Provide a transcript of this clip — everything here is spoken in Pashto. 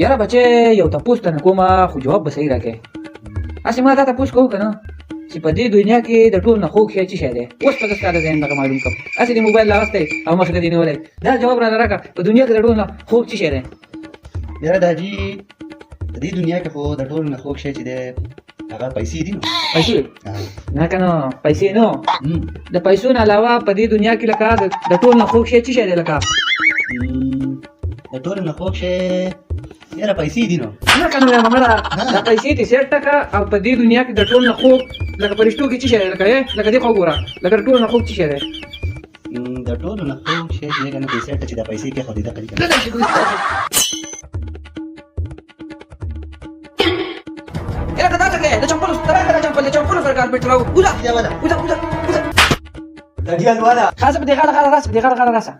یاره بچې، یو تپوس ته نه کومه، خو جواب به صحیح راکړې. هسې ما تا تپوس کوو که نه چې په دې دنیا کې د ټول نه خوږ شی څه شی دی؟ اوس به زه ستا د ذهن دغه معلوم کړم. هسې دې موبایل راغستی او مخې ته دې نیولی، دا جواب راته راکړه، په دنیا کې د ټول نه خوږ څه شی دی؟ یاره داجي، په دې دنیا کې خو د ټولو نه خوږ شی چې دی، هغه پیسې دي نو. پیسې؟ نه که نه، پیسې نه. د پیسو نه علاوه په دې دنیا کې لکه د ټول نه خوږ شی څه شی دی لکه؟ د ټولو نه خوږ شی یاره پیسې دي نو. نه که نه مړه، دا پیسې دې سیټ ټکه. او په دې دنیا کې د ټول نه خوږ لکه پرشتو کې څه شی دی لکه؟ لکه دې خو وګوره، لکه د ټولو نه خوږ څه شی دی؟ د ټولو نه خوږ شی چې کنه پیسې ته چې دا پیسې کې خو دې دغه دي. یاره دا څه کوې؟ د چمپلو سره، د چمپل، د چمپلو سره کارپټ راو. وځه وځه وځه وځه. د ډیل والا. خاصه په دې غاړه غاړه راسه، په دې غاړه غاړه راسه.